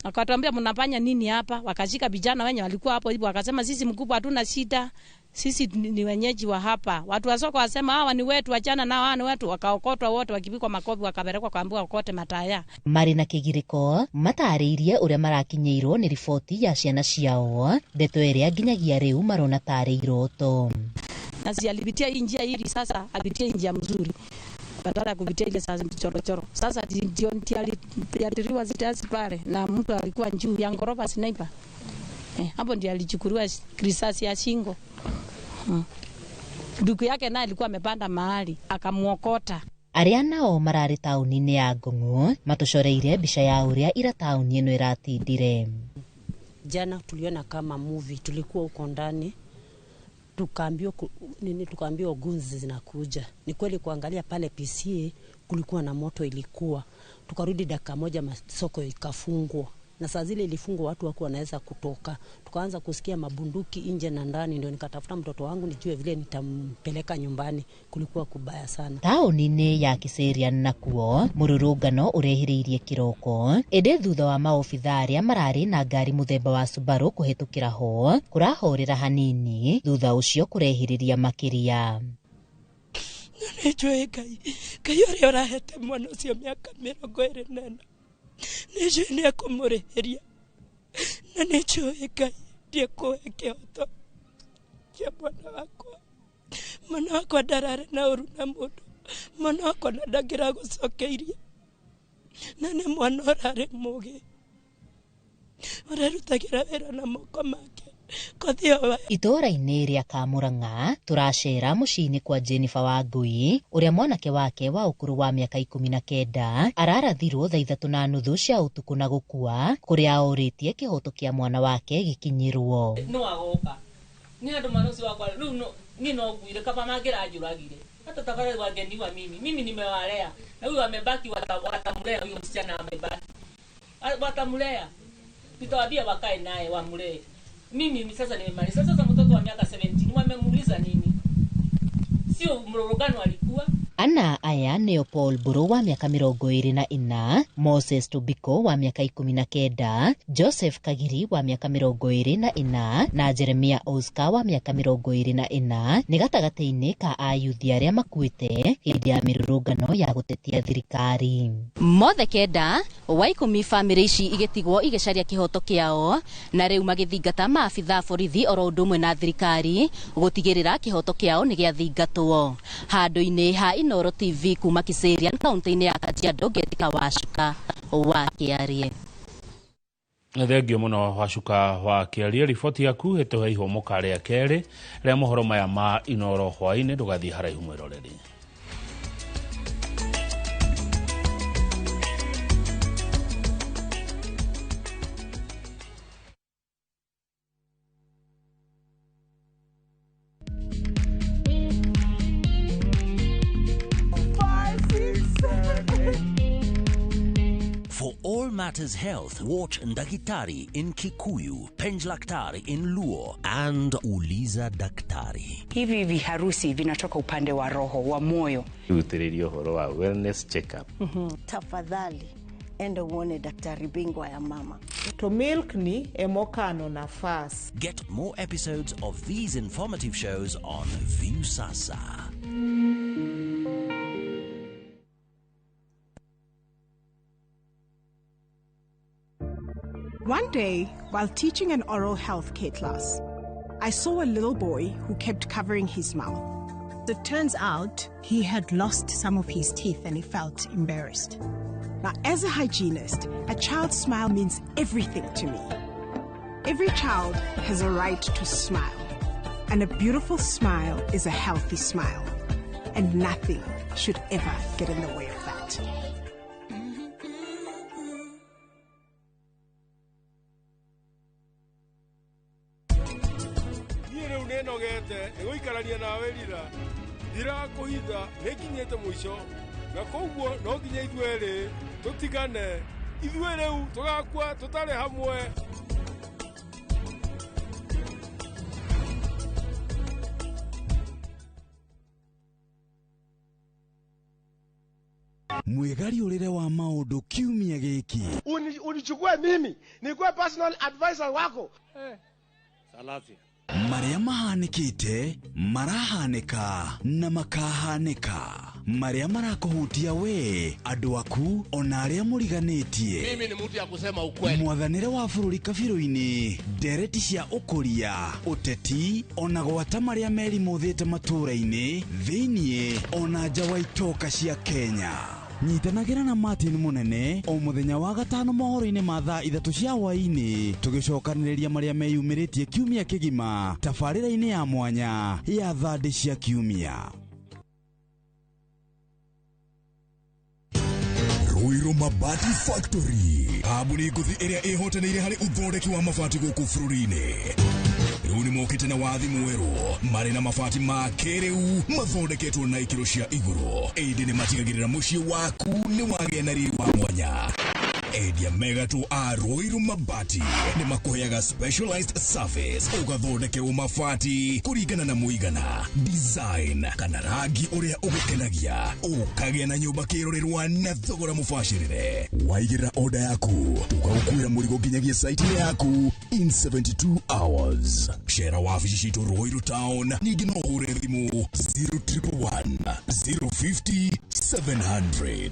wakatuambia mnafanya nini hapa? Wakashika vijana wenye walikuwa hapo hivyo, wakasema sisi mkubwa hatuna shida, sisi ni wenyeji wa hapa. Watu wa soko wasema hawa ni wetu, achana nao, hawa ni wetu. Wakaokotwa wote wakipikwa makofi, wakapelekwa kaambiwa okote mataya.
Marĩ na kĩgirĩko matarĩirie ũrĩa marakinyĩirwo nĩ riboti ya ciana ciao, ndeto ĩrĩa nginyagia rĩu marona tarĩ iroto.
Na si alipitia hii njia hili sasa, apitie njia mzuri badala ya kupitia ile sasa mchorochoro. Sasa ndio aliatiriwa zitasi pale na mtu alikuwa juu ya ngorofa sniper. Hapo ndio alichukuliwa risasi ya shingo. Ndugu yake naye alikuwa amepanda mahali akamuokota.
Arĩa nao mararĩ taũni-inĩ ya Ngong'u matũcoreire mbica ya ũrĩa ira taũni ĩno ĩratindire.
Jana tuliona kama movie, tulikuwa huko ndani tukaambiwa nini, tukaambiwa gunzi zinakuja. Ni kweli kuangalia pale PCA kulikuwa na moto ilikuwa. Tukarudi dakika moja masoko ikafungwa. Na saa zile ilifungwa watu hawakuwa wanaweza kutoka. Tukaanza kusikia mabunduki nje na ndani, ndio nikatafuta mtoto wangu nijue vile nitampeleka nyumbani. Kulikuwa kubaya sana.
Taũni-inĩ ya Kiserian nakuo mũrũrũngano ũrehĩrĩirie kĩroko ĩndĩ thutha wa maobitha arĩa mararĩ na ngari mũthemba wa Subaru kũhĩtũkĩra ho kũrahorera hanini, thutha ũcio kũrehĩrĩria makĩria.
Nĩnjũĩ Ngai, Ngai ũrĩa ũrahete mwana ũcio mĩaka 24 nĩnjũĩ nĩekũmũrĩhĩria, na nĩnjũĩ Ngai ndiekũhe kĩhoto kĩa mwana wakwa. Mwana wakwa ndararĩ na ũru na mũndũ, mwana wakwa na ndangĩragũcokeirie, na nĩ mwana ũrarĩ mũgĩ ũrerutagĩra wĩra na moko make.
Itũũra-inĩ rĩa Kamũrang'a tũracera mũciĩ-inĩ kwa Jennifer Wangui ũrĩa mwanake wake wa ũkũrũ wa mĩaka 19 ararathirwo thaa 3:30 cia ũtukũ na gũkua kũrĩa orĩtie kĩhoto kĩa mwana wake gĩkinyĩrwo.
No agoka ni andũ mwana ũcio wakwa rĩu niĩ no nguire kaba mangĩranjũragire hata tafadhali wangeniua mimi nimewalea na huyu amebaki, watamlea huyu msichana amebaki, watamlea, nitawaambia wakae naye wamlee. Mimi sasa nimemaliza. Sasa mtoto wa miaka 17 wamemuuliza nini? Sio mrorogano alikuwa.
Ana aya nĩo Paul Mburu wa mĩaka 24, Moses Tobiko wa mĩaka 19, Joseph Kagiri wa mĩaka 24 na Jeremia Oscar wa mĩaka 24 nĩ gatagatĩ-inĩ ka ayuthi arĩa makuĩte hĩndĩ ya mĩrũrũngano ya gũtetia thirikari. Mothe 9 wa 10 bamĩrĩ ici igĩtigwo igĩcaria kĩhoto kĩao na rĩu magĩthingata maabitha borithi oro ũndũ ũmwe na thirikari gũtigĩrĩra kĩhoto kĩao nĩ gĩathingatwo. Handũ-inĩ ha Inooro TV kuma Kiserian kaunti-inĩ ya Kajiado, Ngetika Wacuka wa Kĩarie.
Thengio mũno Wacuka wa Kĩarie, riboti yaku ĩtũhe ihũmũka rĩa kerĩ rĩa mohoro maya ma Inooro hwaĩ-inĩ. Ndũgathiĩ haraihu mwĩroreri.
matters health, watch Ndakitari in Kikuyu, Penj Laktari in Luo, and Uliza Daktari.
Hivi viharusi vinatoka upande wa roho, wa moyo.
Utiririo horo wa wellness checkup.
Tafadhali enda uone daktari bingwa ya mama.
To milk ni emokano nafas.
Get more episodes of these informative shows on Viusasa.
One day, while teaching an oral health care class, I saw a little boy who kept covering his mouth. It turns out he had lost some of his teeth and he felt embarrassed. Now, as a hygienist, a child's smile means everything to me. Every child has a right to smile, and a beautiful smile is a healthy smile, and nothing should ever get in the way of that.
Nogete nĩgũikarania nawe rira ndirakũhitha nĩnginyĩte mũico na koguo no nginya ithuerĩ tũtigane ithuĩ rĩu tũgakua tũtarĩ hamwe.
Mwĩgariũrĩre wa maũndũ kiumia gĩkĩ.
Unichukue mimi nikuwe personal advisor wako.
Salasia. Marĩa mahanĩkĩte marahanĩka na makahanĩka, marĩa marakũhutia we, andũ aku ona arĩa mũriganĩtie.
Mimi ni mtu ya kusema ukweli.
Mwathanĩre wa bũrũri kabirũ-inĩ, ndereti cia ũkũria, ũteti ona gwata marĩa merimũthĩte matũũra-inĩ thĩiniĩ ona nja wa itoka cia Kenya. Nyitanagĩra na Martin Munene o mũthenya wa gatano mohoro-inĩ ma thaa 3 cia hwaĩ-inĩ, tũgĩcokanĩrĩria marĩa meyumĩrĩtie kiumia kĩgima tabarĩra-inĩ ya mwanya ya thandĩ cia kiumia.
Ruiru Mabati Factory, kambuni ngũthi ĩrĩa ĩhotanĩire harĩ ũthondeki wa mabati gũkũ bũrũri-inĩ. Rĩu nĩ mokĩte na wathi mwerũ marĩ na mabati ma kĩrĩu mathondeketwo na ikĩro cia igũrũ, ĩndĩ nĩ matigagĩrĩra mũciĩ waku nĩ wagĩa na riri wa mwanya. Endia mega tu a Ruiru Mabati nĩ makũheaga specialized service ũgathondekerwo mabati kũringana na mũigana, design kana rangi ũrĩa ũgũkenagia, ũkagĩa na nyũmba kĩrorerwa na thogora mũbacĩrĩre. Waigĩrĩra order yaku tũgagũkuĩra mũrigo nginyagia site yaku in 72 hours. Cera wabici citũ Ruiru Town, ningĩ no ũhũre thimũ 0111 050 700.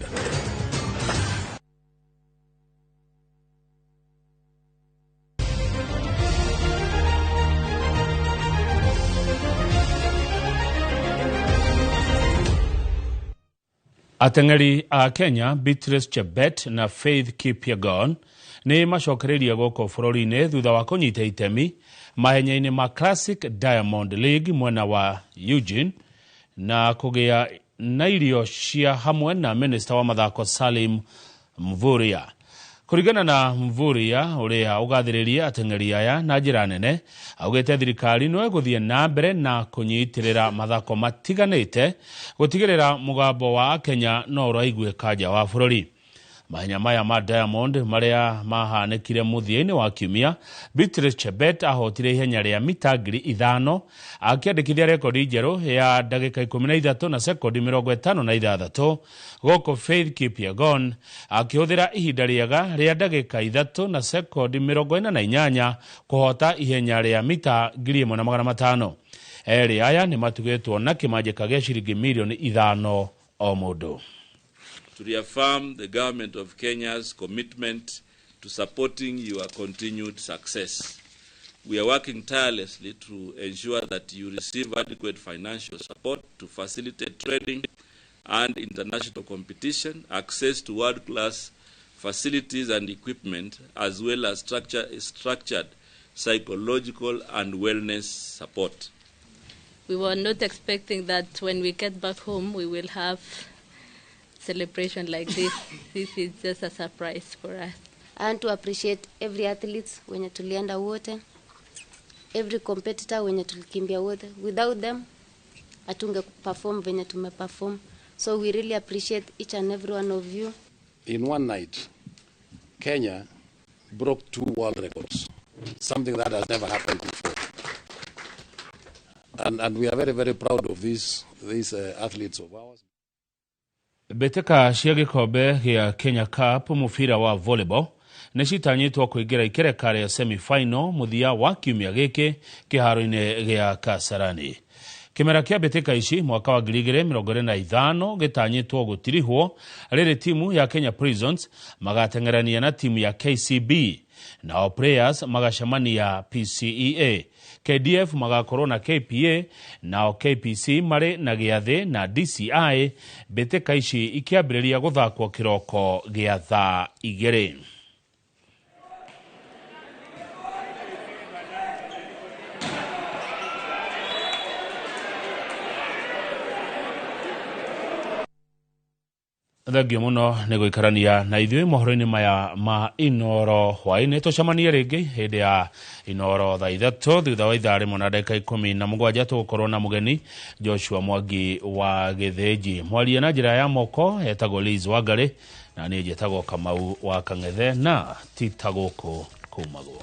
Ateng'eri a Kenya Beatrice Chebet na Faith Kipyegon nĩ macokereirie gũkũ bũrũri-inĩ thutha wa kũnyita itemi mahenya-inĩ ma Classic Diamond League mwena wa Eugene na kũgĩa na irio cia hamwe na minista wa mathako Salim Mvurya. Kũringana na Mvurya ũrĩa ũgathĩrĩria ateng'eri aya na njĩra nene, augĩte thirikari no ĩgũthiĩ na mbere na kũnyitĩrĩra mathako matiganĩte gũtigĩrĩra mũgambo wa Kenya no ũraiguĩka nja wa bũrũri. Mahenya maya ma Diamond marĩa mahanĩkire mũthia-inĩ wa kiumia, Beatrice Chebet ahotire ihenya rĩa mita 5,000 akĩandĩkithia rekondi njerũ ya ndagĩka 13 na sekondi 56, gũkũ Faith Kipyegon akĩhũthĩra ihinda rĩega rĩa ndagĩka 3 na sekondi 48 kũhota ihenya rĩa mita 1,500. Erĩ aya nĩ matugĩtwo na kĩmanjĩka gĩa ciringi mirioni 5 o mũndũ.
To reaffirm the government of Kenya's commitment to supporting your continued success. We are working tirelessly to ensure that you receive adequate financial support to facilitate trading and international competition, access to world-class facilities and equipment, as well as structured psychological and wellness support.
We were not expecting that when we get back home, we will have celebration like this. This is just a surprise for us.
I want to appreciate every athlete wenye tulienda wote, every competitor wenye tulikimbia wote. Without them, hatunge perform venye tumeperform. So we really appreciate each and every one of you.
In one night,
Kenya broke two world records, something that has never happened before. And we are very, very proud of these athletes of ours.
Mbĩtĩka cia gĩkombe gĩa Kenya Cup mũbira wa volleyball nĩ citanyĩtwo kũingĩra ikereka rĩa semi-final mũthia wa kiumia gĩkĩ kĩharo-inĩ gĩa Kasarani. Kĩmera kĩa mbĩtĩka ici mwaka wa 2025 gĩtanyĩtwo gũtirihwo rĩrĩ timu ya Kenya Prisons magateng'erania na timu ya KCB, nao Players magacemania PCEA, KDF magakorwo na KPA, nao KPC marĩ na gĩathĩ na DCI. Mbĩtĩka ici ikĩambĩrĩria gũthakwo kĩroko gĩa thaa 2. Thengio mũno nĩ gũikarania na ithuĩ mohoro-inĩ maya ma Inoro hwaĩ-inĩ. Tũcemanie rĩngĩ hĩndĩ ya Inoro thaa 3 thutha wa ithaa rĩmwe na ndagĩka 17. Tũgũkorwo na mũgeni Joshua Mwangi wa Gĩthĩnji. Mwaria na njĩra ya moko etagwo Liz Wangarĩ, na niĩ njĩtagwo Kamau wa Kang'ethe, na ti ta gũkũ kumagwo.